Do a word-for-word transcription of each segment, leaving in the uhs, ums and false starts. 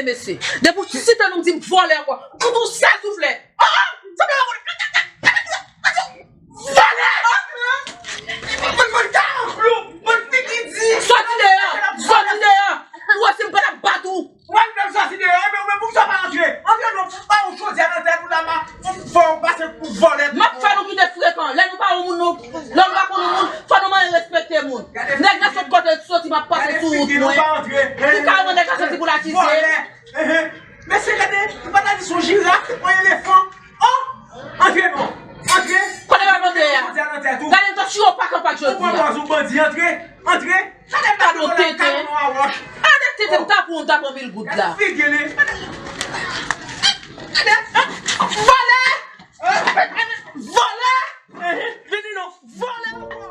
mesye. Depi w site non m, di m vòlè ankò. Fout ou sèl souflèt. Ah! Sa fè yon vòlè! Mwen, mwen, karanklou! Mwen, figi di! Sòti deyò! Sòti deyò! Ou wè si m pa t ap bat ou! Ou wè m fè m sòti deyò, ebyen, ou menm pou sa pa antre! Antre non, fou pa yon chodyè nan tèt ou la, ma, fò, fò w pase pou vòlè. M ap fè nou kite frekan. Lè nou pa yon moun, nou, lè nou pa konn yon moun, fò nou manyen respekte moun. Nèg la sot kote l soti, m ap pase sou wout mwen. Ou ka wè nèg la soti pou l akize. Vòlè! Mesye, gade, nou pa ta di se yon jiraf, se pa yon elefan. Oh! Antre non! Antre! Kote w ap antre a? Gade m t ap chire w pak an pak jodi a. Ou pran pòz ou bandi, antre! Antre! Gade m t ap pran tenten. Gade tenten, m t ap pran, m t ap pran mil goud la. Gade figi li! Gade! Vòlè! Vòlè! Vini non! Vòlè ankò!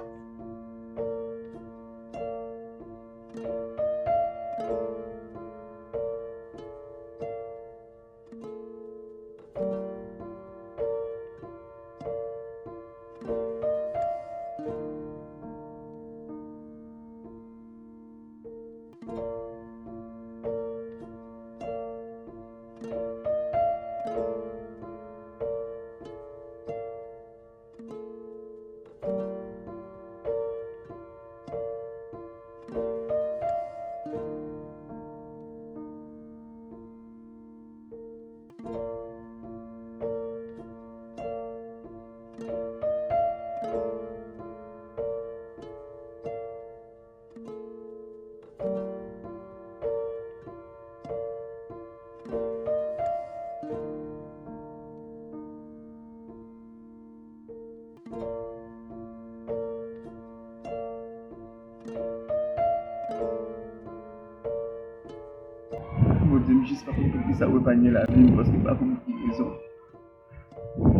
Bondye, m jis pa konn poukisa w epanye lavi m, paske m pa konn ki rezon.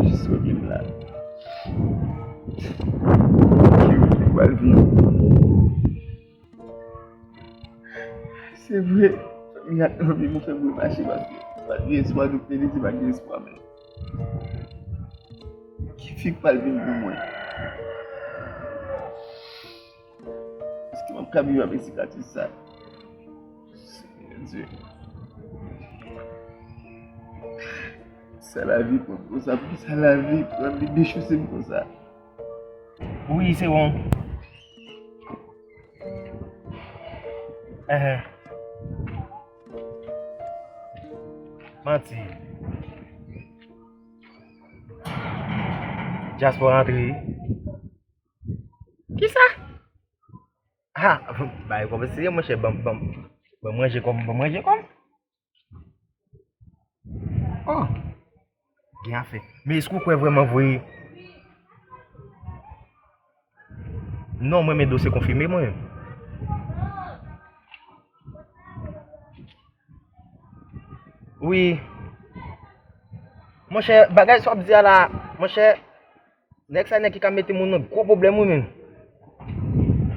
Jis wè m la. Ki, ki pral vin. Se vre, fanmi ak zanmi m fè m remache paske pa t gen espwa, doktè li di pa t gen espwa, men ki fi k pral vin pou mwen? Èske m ap ka viv avèk sikatris sa? Senyè Dye. Sa lavi pran m konsa, poukisa lavi pran m, li dechouse m konsa? Wi, se bon. Enhen. Manti. Dyaspora antre. Kisa? Ha, bay kòb serye, monchè, ban, ban, ban manje kòm, ban manje kòm. Oh, gen afè. Men èske w kwè vrèman vre? Non, mwen, men dosye konfime, mwen. Wi. Monchè, bagay sa w ap di a la, monchè, nèg sa nèg ki ka mete moun nan gwo pwoblèm, wi, men.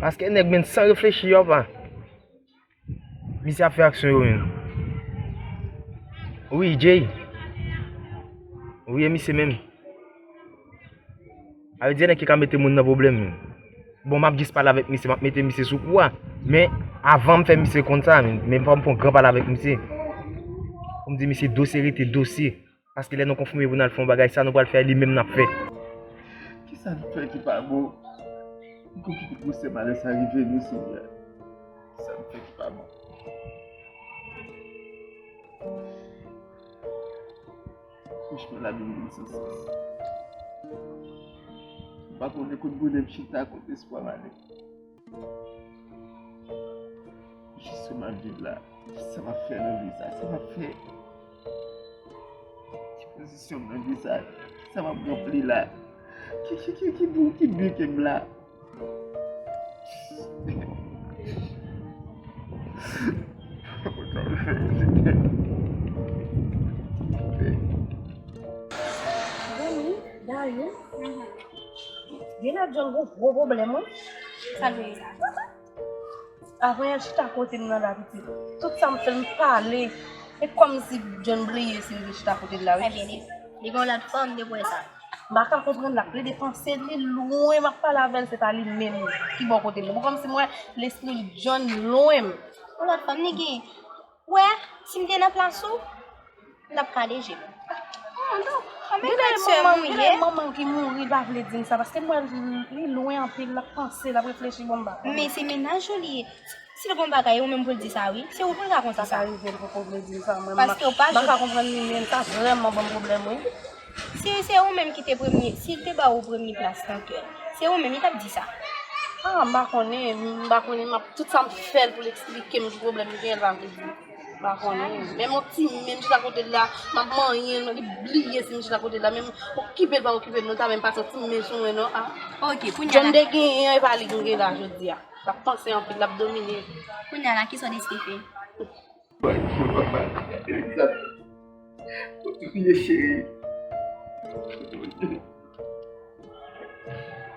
Paske nèg, men, san reflechi, yo pa. Misye ap fè aksyon yo menm. Wi, Jay. Wi, e misye menm. A vle di, nèg ki ka mete moun nan pwoblèm menm. Bon, m ap jis pale avèk misye, m ap mete misye sou kou a. Men, avan m fè misye konn sa, men, men fò m fè yon gran pale avèk misye. Pou m di misye dosye rete dosye. Paske lè nou konfime pou n al fè yon bagay, sa nou pral fè a, li menm n ap fè. Kisa n fè ki pa bon? N konn kite gwosè malè sa rive nou, Senyè. Kisa n fè ki pa bon? Franchman, lavi m vin san sans. M pa konnen kot bonè m chita, kot espwa m ale. Jis sou m ap viv la. Kisa m ap fè nan vi sa? Sa m ap fè? Ki pozisyon m nan vi sa? Kisa m ap ranpli la? Ki, ki, ki, ki bi, ki bi ke m la? Dani, Dayou, Genlè John gon gwo pwoblèm, wi. Sa l vle di sa? Avan yè l chita kote m nan la, pitit. Tout sa m fè, m pale. E kòmsi John bliye si m te chita kote l la, wi. Ebyen, li, li gon lòt fanm depi sa. M pa ka konprann, l ap plede panse li lwen, m ap pale avè l, se pa li menm ki bò kote m. Bon, kòmsi m wè lespri John lwen m. Yon lòt fanm, li gen, wè, Si m te nan plas ou, m t ap kale je m. Genlè e manman, genlè e manman ki mouri, l pa vle di m sa, paske m wè l, li lwen anpil, l ap panse, l ap reflechi, bon, m pa konnen. Men se mennaj ou li ye. Si l gon bagay, ou menm pou l di sa, wi. Se ou pou l ka konte sa. Sa ka rive l poko vle di m sa, mwen, m pa ka konprann li, men sa vrèman ban m pwoblèm, wi. Si se ou menm ki te premye, si l te ba ou premye plas nan kè l, se ou menm, li t ap di sa. Ah, m pa konnen, m pa konnen, m ap, tout sa m fè l pou l eksplike m ki pwoblèm li genyen, l pa vle di m. M pa konnen. Menm yon ti men m chita kote l la, m ap manyen l, li bliye si m chita kote l la, menm okipe l pa okipe m, nou ta menm pa santi men sou mwen, non, ah. Ok, kounye a John la. Te genyen an, e pa li m gen la jodi a. L ap panse anpil, l ap domine. Kounye a la, kisa w deside fè? Mwen pa mal, Elisa. Kote w ye, cheri? Kote w ye?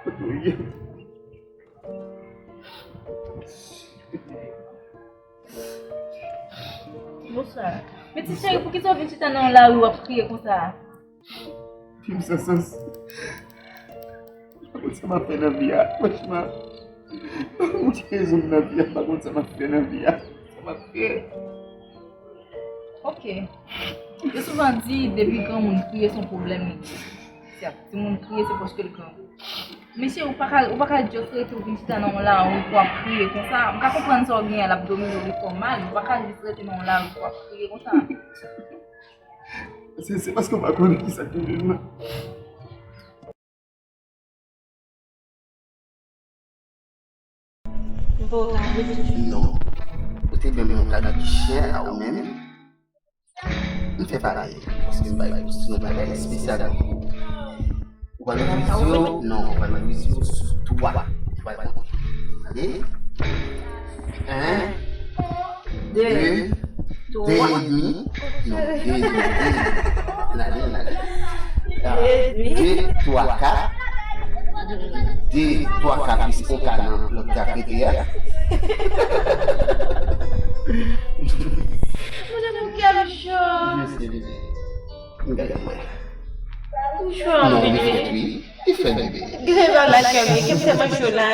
Kote w ye? Bonswa. Men ti cheri, poukisa w vin chita nan yon lari w ap kriye konsa? Fi m san sans. M pa konn sa m ap fè nan vi a, franchman. Ou te rezon m nan vi a, m pa konn sa m ap fè nan vi a. Sa m ap fè. Ok. Yo souvan di, depi granmoun kriye, se yon pwoblèm li ye. Si ap timoun kriye, se paske l granmoun. Mesye, ou pa ka, ou pa ka just rete ou vin chita nan yon lari pou w ap kriye konsa. M ka konprann sa w genyen, l ap domine w, li fè w mal, men ou pa ka just rete nan yon lari pou w ap kriye konsa. Se, se paske w pa konnen kisa k rive m nan. Non. Ou te menm yon kado di chen a ou menm. M fè parèy. Paske m bay pou se yon bagay espesyal pou ou. Ou pral ouvri zye w? Non, ou pral ouvri zye w sou twa. Ou pral konte. Tande? En, de, de edmi. Non, de edmi, de edmi. Ann ale, ann ale. De, twa, kat. De, twa, kat plis yon ka nan lòt ka k rete a. Mwen gen pou kè m cho. Mesye, mesye. M gade mwen. M cho anpil wi. Li fèt wi. Li fèt bebe. Gade bagay kè m ye, kè m tèlman cho la.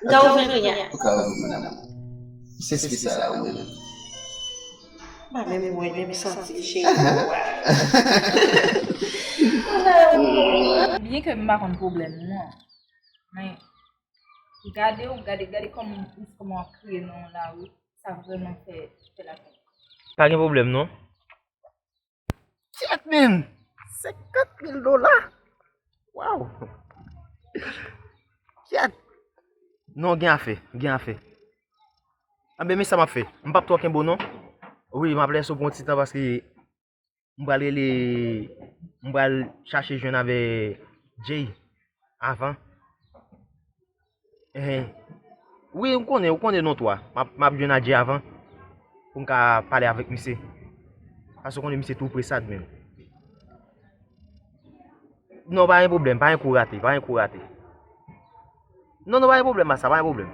M ka ouvri l kounye a. Ou ka ouvri, mon amour. Se espesyal a ou menm. M pa menm wè, menm santi l, cheri. Byen ke m pa konn pwoblèm ou an, men gade w, gade, gade kòman, kòman w ap kriye nan lari, sa vrèman fè, fè lapenn. Pa gen pwoblèm non. Kyèt, men! Senkant mil dola! Waw! Kyèt! Non, gen afè, gen afè. Anben, men sa m ap fè. M p ap twò kenbe w non. Wi, m ap lèse w pou yon ti tan paske m pral rele, m pral chache jwenn avè Jay avan. Enhen. Wi, ou konnen, ou konnen non twa. M ap, m ap jwenn a Jay avan pou m ka pale avèk misye. Paske ou konnen misye tou pre sa menm. Non, pa gen pwoblèm, pa gen kou rate, pa gen kou rate. Non, non, pa gen pwoblèm a sa, pa gen pwoblèm.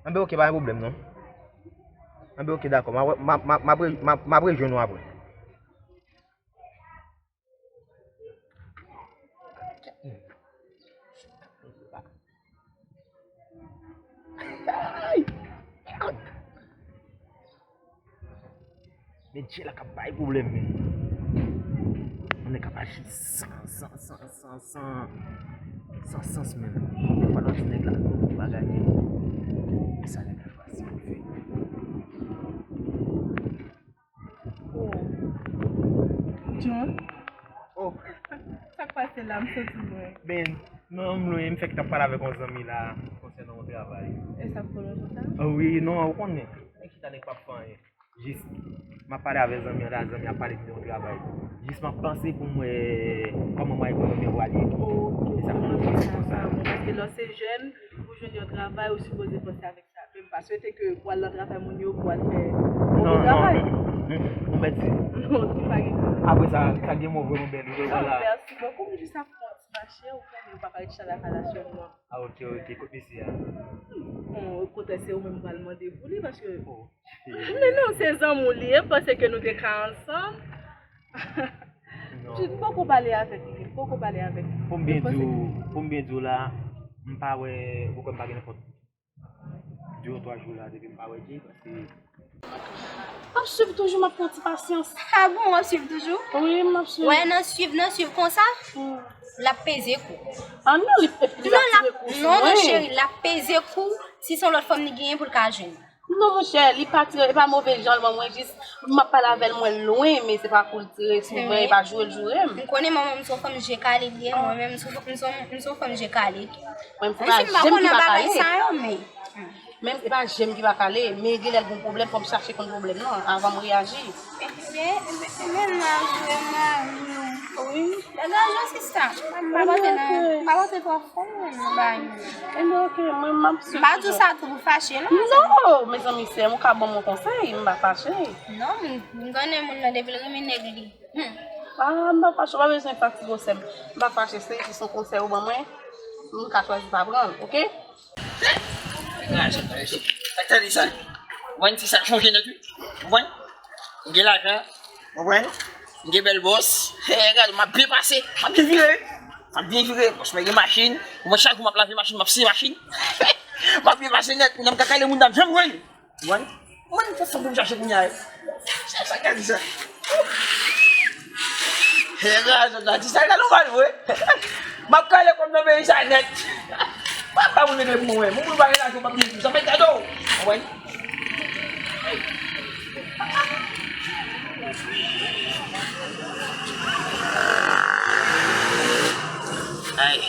Anben, oke, pa gen pwoblèm, non. Anben, oke, dakò, m a, m a, m a, m ap re-, m ap, m ap rejwenn ou apre. Men Jay la k ap bay pwoblèm, men. Yon nèg k ap aji san, san, san, san, san, san sans, men. Dèfwa lè w di nèg la bagay, men. Men sa nèg la fasil pou l fè. Oh. John? Oh. Sa k pase la, m santi lwen. Ben, non, m lwen, m fèk t ap pale avèk yon zanmi la, konsènan yon travay. E sa pwolonje sa? Ah wi, non, ou konnen. Nèg chita, nèg p ap fè anyen. Jis, m ap pale avèk zanmi an la, zanmi an ap pale de yon travay. Jis m ap panse pou m wè kòman mwen ekonomi an pral ye. Ok, e sa pwolonje sa, sa, sa, bon, paske lè w se jèn, pou jwenn yon travay, ou sipoze panse avèk sa. Men m pa swete ke pou al nan travay moun yo, pou al fè move travay. Non, non, non. Ou mèt di. Non, ki pa gen. Apre sa, sa gen move, move bèl, wi, vwala. Mèsi bokou, m jis ap fè yon ti mache, ou konnen, ou pa ka ret chita lakay la sèlman. Ah, ok, ok, kot mesye a? Bon, okontrè, se ou menm m pral mande pou li, paske. Oh. Men non, se zanmi w li ye, m panse ke nou te ka ansanm. Non. M poko pale avèk li, m poko pale avèk li. Pou m byen di w, pou m byen di w la, m pa wè, ou kwè m pa gen nenpòt de ou twa jou la depi m pa wè Jay, paske. M ap swiv toujou, m ap pran ti pasyans. Ah bon, w ap swiv toujou? Wi, m ap swiv. Wè, nan swiv, nan swiv konsa, hmm, l ap peze kou. Ah non, li, li pa tire kou sou mwen. Non, non, cheri, l ap peze kou. Si se yon lòt fanm li genyen pou l ka jwenn. Non, monchè, li pa tire, e pa move jan l ban mwen, jis m ap pale avè l, mwen lwen, men se pa pou l tire sou mwen, e pa joure l joure m. M konnen manman m se yon fanm je kale li ye, mwen menm m se yon, m se yon, m se yon fanm je kale tou. Mwen, m se pa je m ki pa kale. Menm si m pa konnen bagay sa yo, men. Menm e pa je m ki pa kale, men genlè l gon pwoblèm, fò m chache konn pwoblèm nan, avan m reyaji. Ebyen, ebyen, ebyen, m a jwe mari w. Wi. Degaje w, sista. M pa panse nan, m pa panse twò fò nan bagay yo. Ebyen, oke, mwen, m ap swiv toujou. M pa di w sa tou pou fache, non. Non, mezanmi, sè m, ou ka ban m yon konsèy, m pa fache. Non, m, m konnen moun nan depi l renmen nèg li. Hmm. Ah, m pa fache, ou pa bezwen fatige w, sè m. M pa fache, se jis yon konsèy ou ban mwen, m ka chwazi pa pran l, oke? Sa k tande sa? Ou konprann, se sa k chonje nèt wi. Ou konprann? M gen lajan. Ou konprann? M gen bèl bòs. Hey, gade, m ap byen pase. M ap byen vire. M ap byen vire. Bòs mwen gen machin. Ou konprann, chak jou m ap lave machin, m ap siye machin. M ap byen pase nèt. Moun nan m ka kale moun nan, m janm jwenn. Ou konprann? Mwen, fè sa pou m chache kounye a. Sa, sa k di sa? He, gade, sa, ti sa, gade, ou mal vre. M ap kale kòm nan peyi sa nèt. M ap ba moun regle pou mwen. Moun, moun pa gen lajan, pa gen sa, pa gade w. Ou konprann? Ay.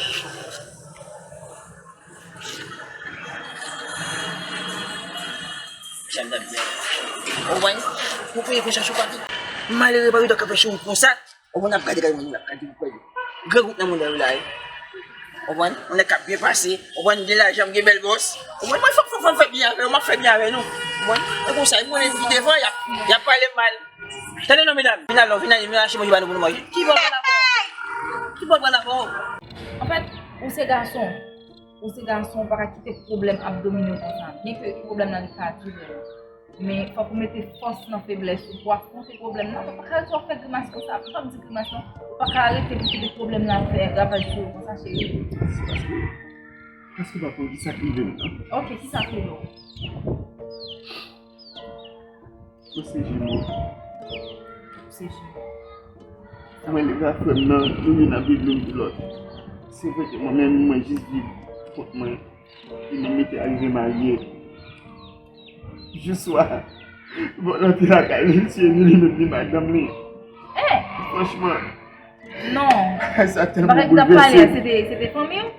Jan n ap di a. Ou konprann? Pou peye konsa sou pati. Malere pa gen dwa ka fè cho konsa. Ou konprann, ap gade kay moun, ap gade pou peye. Gran gout nan moun yo la, wi. Ou konprann? Yon nèg k ap byen pase. Ou konprann, gen lajan, gen bèl bòs. Ou konprann, mwen fòk, fòk, fòk m fè byen avè yo, m ap fè byen avè nou. Ou konprann? E konsa, e mwen menm ki devan, y ap, y ap pale m mal. Tande non, medam, vin alò, vin alò, vin achte manje ba nou pou nou manje. Ki bò pral avè w? Ki bò pral avè w? Anfèt, ou se gason. Ou se gason, ou pa ka kite pwoblèm ap domine w konsa. Byenke pwoblèm nan li ka dire, men fòk ou mete fòs nan feblès ou pou afwonte pwoblèm nan. Ou pa ka rete w ap fè grimas konsa, m p ap di grimas non. Ou pa ka rete pou kite pwoblèm nan ap fè ravaj sou ou konsa, cheri. Se paske, paske w pa konn kisa k rive m nan. Oke, kisa k rive w? Mwen se Jemo. Ou se Jemo. Mwen, nèg a frè m nan, nou youn ap viv youn pou lòt. Se vre ke mwen menm, mwen jis viv kont mwen. Li menm, li te arive marye. Jou swa, vòlò te lakay li, li tiye ni li menm, ni madanm li. Eh! Franchman. Non. Sa tèlman boulvèse. Bagay ki t ap pale a, se te, se te fanmi w?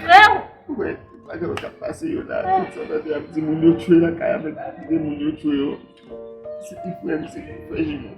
Frè w? Ou wè, bagay yo k ap pase yo la, tout sa tande ap di moun yo tchwe lakay avèk de moun yo tchwe yo. Se ti frè m, se ti frè Jemo.